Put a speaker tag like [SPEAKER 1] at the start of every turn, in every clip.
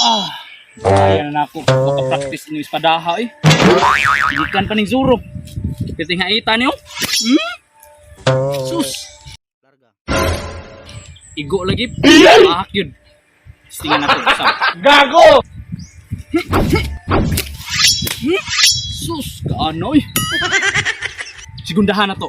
[SPEAKER 1] Ah, kaya na nako. Baka practice inyong espadaha eh. Gikan pa ning zuro. Titinghaita niyo. Sus. Igo lagi. Mahak yun. Tingnan nato. Usab.
[SPEAKER 2] Gago!
[SPEAKER 1] Sus, kaano eh. Sigundahan na to.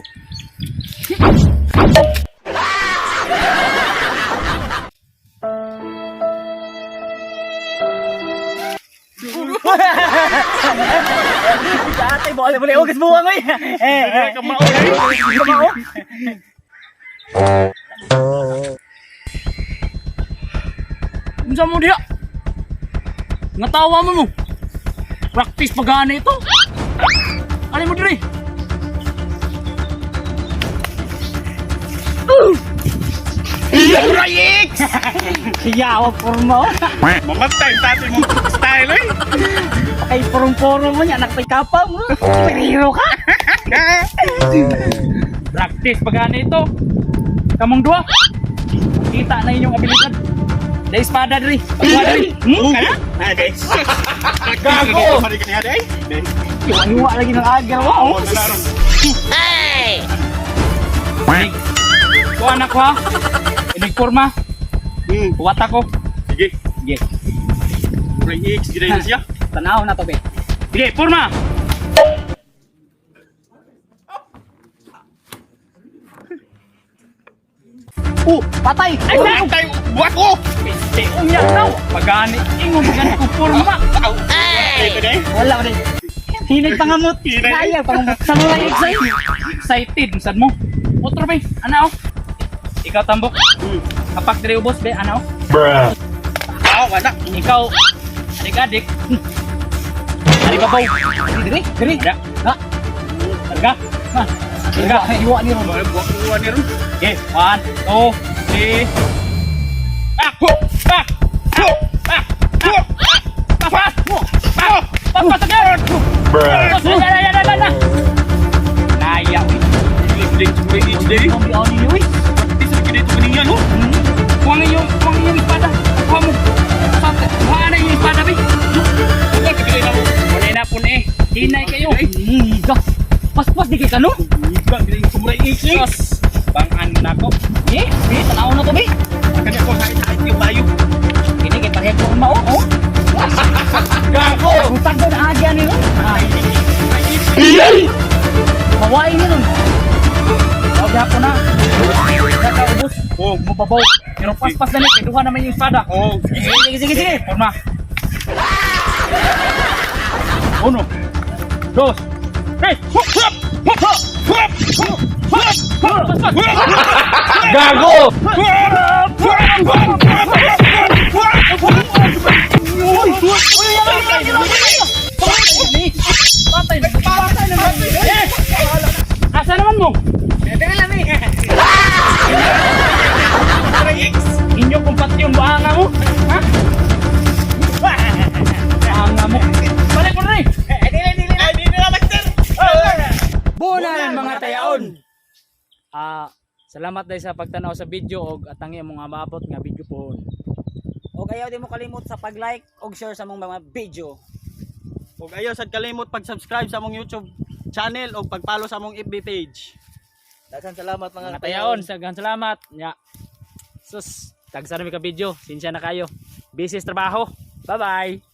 [SPEAKER 3] Ate, boleh boleh ogas buwang oy. Eh, eh.
[SPEAKER 2] Kamao eh.
[SPEAKER 3] Kamao.
[SPEAKER 1] Unsa mo diha? Nga tawa mo mo. Practice pagana ito. Ano mo diri?
[SPEAKER 2] Rayix!
[SPEAKER 3] Siyaw pormo.
[SPEAKER 2] Mamatay tatay mo style eh.
[SPEAKER 3] Kay porong-porong mo niya anak pay kapaw mo. Superhero ka.
[SPEAKER 1] Practice pagana ito. Kamong duha. Kita na inyong abilidad. Da espada diri. Pagkuha diri.
[SPEAKER 2] Kana? Ah, day. Gago!
[SPEAKER 3] Iwa lagi ng agar mo.
[SPEAKER 2] Oh, nalaron.
[SPEAKER 1] Kuha na ko ha. Inig forma. Kuwata ko.
[SPEAKER 2] Sige.
[SPEAKER 1] Sige.
[SPEAKER 2] Rayix, gid na siya.
[SPEAKER 3] Tanaw na to be.
[SPEAKER 1] Sige, forma.
[SPEAKER 3] Oh, patay.
[SPEAKER 1] Ay,
[SPEAKER 2] Patay, buhat ko!
[SPEAKER 1] Piste unya daw. Pagani ingon pagani ko forma.
[SPEAKER 2] Ay! Day.
[SPEAKER 3] Wala ko din. Hinay pangamot.
[SPEAKER 2] Hinay.
[SPEAKER 3] Kaya pangamot. Sa mga ex ay.
[SPEAKER 1] Excited sad mo. Otro be, ana oh. Ikaw tambok. Kapak diri ubos be, ana oh.
[SPEAKER 2] Ah, wala.
[SPEAKER 1] Ikaw adik-adik. Ari babaw.
[SPEAKER 3] Diri, diri.
[SPEAKER 1] Ada.
[SPEAKER 3] Ha?
[SPEAKER 1] Larga. Ha. Larga.
[SPEAKER 3] Iwa ni ron.
[SPEAKER 2] Buhat ko ni ron.
[SPEAKER 1] Okay, one, two, three. Back! Back! Back! Back! Back! Back! Back! Back! Back! Again! Bruh. Na, na, na, na, na. Naya, uy.
[SPEAKER 2] Rayix, day.
[SPEAKER 3] Ang biyaw ni uy.
[SPEAKER 2] Practice na gid ito kaniya no.
[SPEAKER 1] Kuha ang iyong espada. Kuha mo. Kuha na iyong espada, be.
[SPEAKER 2] Wala ka na mo.
[SPEAKER 1] Pune na, pune. Hinay kayo.
[SPEAKER 3] Higa. Paspas di kay kano?
[SPEAKER 2] Higa gid yung Rayix.
[SPEAKER 1] Sus. Bangan na ko.
[SPEAKER 3] Eh, be, tanaw na to be.
[SPEAKER 2] Kani ako sa ita yung bayo.
[SPEAKER 3] Kini kay pareho ko mao. Oh.
[SPEAKER 2] Gago!
[SPEAKER 3] Utag na agya ni ron. Hawaii ni ron.
[SPEAKER 1] Tawag hapon na. Kakaubos.
[SPEAKER 2] Oh,
[SPEAKER 1] Mubabaw. Pero paspas na ni. Kay duha naman yung espada.
[SPEAKER 2] oh.
[SPEAKER 3] Sige, sige, sige.
[SPEAKER 1] Forma. Uno, dos, tres. Pas, pas.
[SPEAKER 2] Gago!
[SPEAKER 1] Patay na. Patay na. Eh! Asa naman mo?
[SPEAKER 3] Dere lang eh.
[SPEAKER 1] Inyo kung pati yung baanga mo. Ha? Baanga mo. Balik mo na rin.
[SPEAKER 3] Dili, dili.
[SPEAKER 2] Ay, di nila master!
[SPEAKER 1] Bunan mga tayaon. Ah, salamat dahil sa pagtanaw sa video og atangi among maabot nga video pohon.
[SPEAKER 3] Og ayaw di mo kalimot sa pag-like og share sa mong mga video.
[SPEAKER 4] Ug ayaw sad kalimot pag-subscribe sa among YouTube channel ug pag-follow sa among FB page.
[SPEAKER 3] Daghang salamat
[SPEAKER 1] Mga tayaon, saghang salamat. Nya. Sus, tagsa na mi ka video. Sinsya na kayo. Busy sa trabaho. Bye-bye.